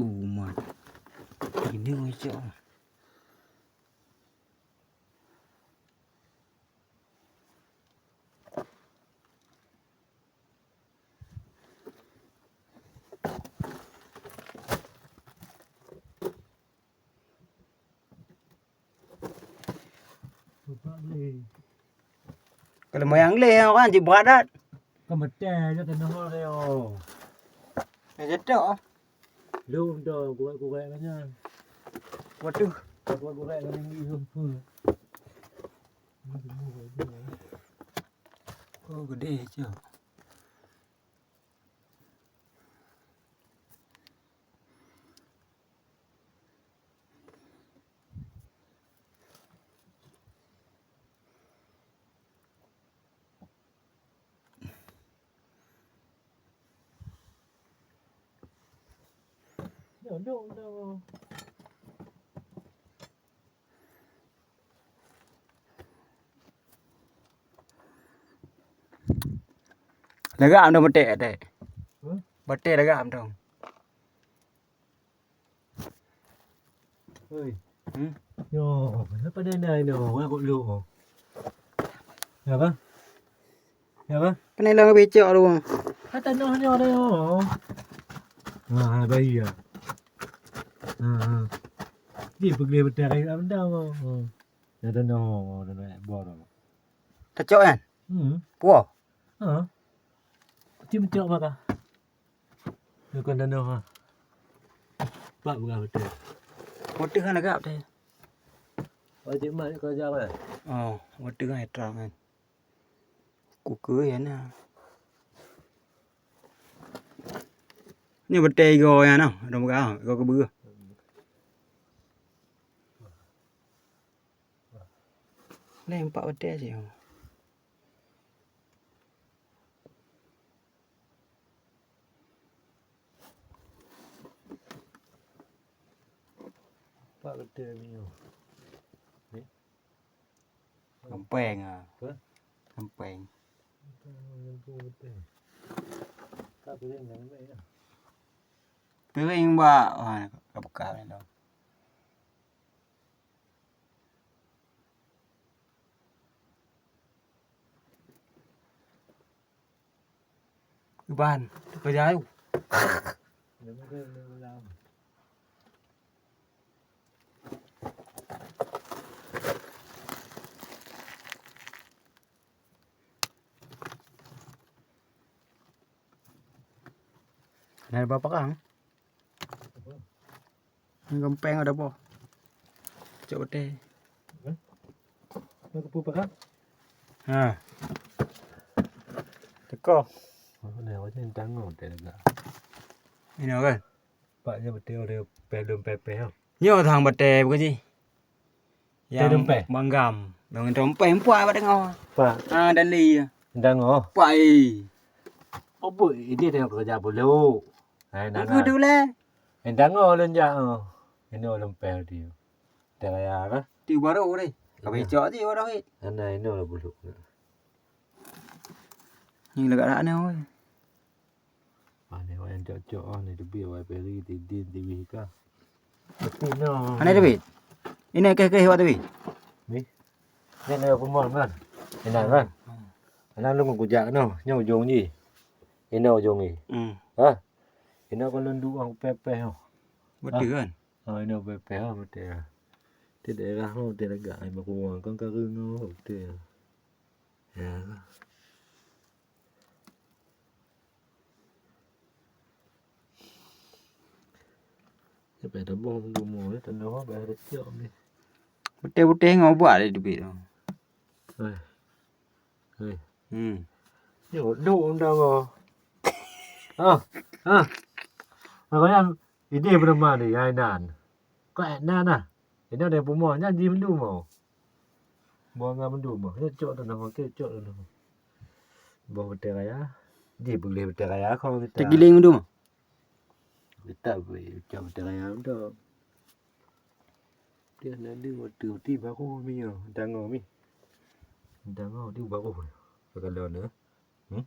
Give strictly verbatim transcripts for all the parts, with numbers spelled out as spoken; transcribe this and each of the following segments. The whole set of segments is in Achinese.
Umat. Ini ngocok. Kalau moyang leh orang cik berat dat. Kan betul je tengok dia. Ya jatuh. Lu dah gurek-gurek kan. Waduh, gurek-gurek kan ni. Oh, gede je. Lagak am dong beutée, tée. Huh? Beutée lagak am dong. Oi. Hmm? Yo, apa dah dah dah? Orang kok lu. Ya apa? Ya apa? Kena hilang becek tu. Kata noh nyoe dah. Ha, bayi ya. Ha, ha. Di peugah betul kai dah dah. Ha. Dah dah noh, dah dah bor. Tacok kan? Hmm. Puah. Ha. Cuma cok maka. Bukan danoh ha. Pak bukan betul. Betul kan agak betul. Wajib mat kau jawab eh. Oh, betul kan terang kan. Kuku ya nah. Ni betul go ya nah. Ada bukan go ke beuh. Ni empat betul je. Pak betul ni. Ni. Gampang ah. Apa? Gampang. Gampang betul. Tak boleh nak ambil ya. Piring bak wah ka buka ni tu. Iban, tu kerja ayu. Ada berapa kang? Gampang ada apa? Cok betul. Nak kepu pakai? Ha. Teko. Oh, ni awak ni tanggung tak lega. Ini kan? Pak je betul ada pelum pepe ha. Nyo thang betul bukan sih? Yang dompet. Banggam. Dong dompet empat awak dengar. Pak. Ha dan li. Dengar. Pak eh. Apa ini tengok kerja bulu. Hai nana. Itu tu lah. Entah ngo lôn jak oh. Inoe lôn péh di. Teuh raya kah? Ti baru deh. Ka becok ti baru deh. Ana inoe lah buluk. Ni lagak dak ni oi. Mana wayang cok-cok ah ni teubiet wai peri tidin tiwih kah. Tapi no. Ana teubiet. Ini keh-keh wak teubiet. Ni. Ni na pemon kan. Ina kan. Ana lôn kujak no, nyoe ujong ji. Inoe ujong ji. Hmm. Ha? Inoe kon lôn duek péh-péh oh. Beutôi kan? Ha, inoe péh-péh oh, beutôi. Di daerah oh, di lagak ai bakuang kon ka reungoh beutôi. Ya. Sampai tabong dumo ya, tanoh bah kecil ni. Beutôi-beutôi ngobak di teubiet tu. Eh. Hei. Hmm. Yo, duek undang oh. Ah, ah. Makanya ide bernama ni, ai nan. Kau ai nan ah. Ini ada puma, nyan ji mendum oh. Buang dengan mendum oh. Ini cok tu nama, okey, cok tu nama. Buang betul raya. Ji boleh betul raya kau kita. Tergiling mendum. Kita boleh cok betul raya mendum. Dia nak deng waktu ti baru mi yo, dango mi. Dango ti baru. Kalau ni. Hmm?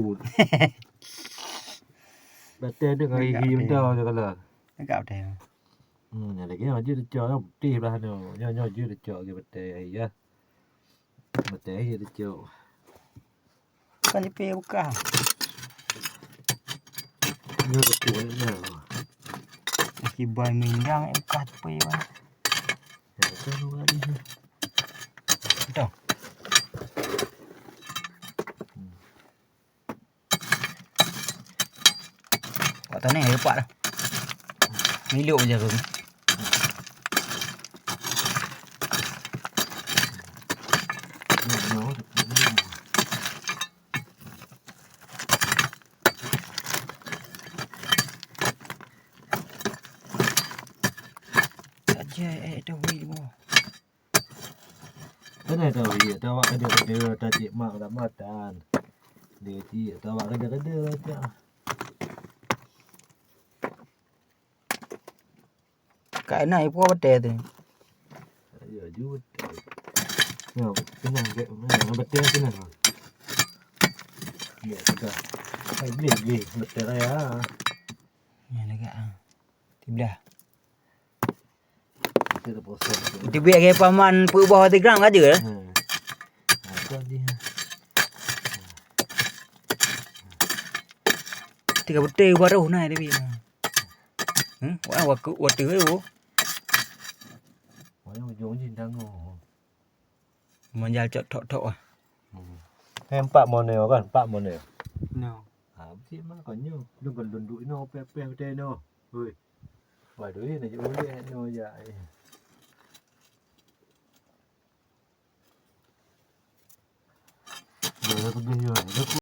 Hu. Batèe tu ngon gigi mantong je kalau. Agak batèe. Hmm, nyan lagèe nyoe jeuet teucok, nyoe putéh blah nyoe. Nyoe, nyoe jeuet teucok lagèe batèe ai ya. Batèe jeuet teucok. Kan jipé buka. Nyoe teucok nyoe. Kiban mindang buka teupe bang. Ya, betul tu tadi. Betul. Hmm. Pak Taneh lepak dah. Milok je aku. Saja eh dah wei mo. Keuneuk tahu, iya, tahu awak keuneuk, keuneuk, ta cit mak dak matan. Dia cit, tahu awak keuneuk, keuneuk, cak. Ka na ipo batèe tu. Iya, jut. Ya, kenyang, kenyang, batèe kenyang. Ya, sudah. Hai, beli, beli, batèe raya. Ni lagi ah. Sebelah. Teubiet lagèe paman peuet boh tiga gram ka jeuet, eh? Hmm. Ha, tu dia. Tiga beutôi baroh na teubiet. Hmm, wah, waktu, waktu tu. Wah, ujong jih tanggong. Manjal cok thok-thok ah. Hmm. Eh, empat moneo kan? Empat moneo. No. Ha, bisi mah kon nyoe. Lôn kon lôn duek inoe, peh-peh beutôi inoe. Hoi. Waduh, ini je uleh inoe ya. Eh. Dah, dah pergi nyoe. Dah ku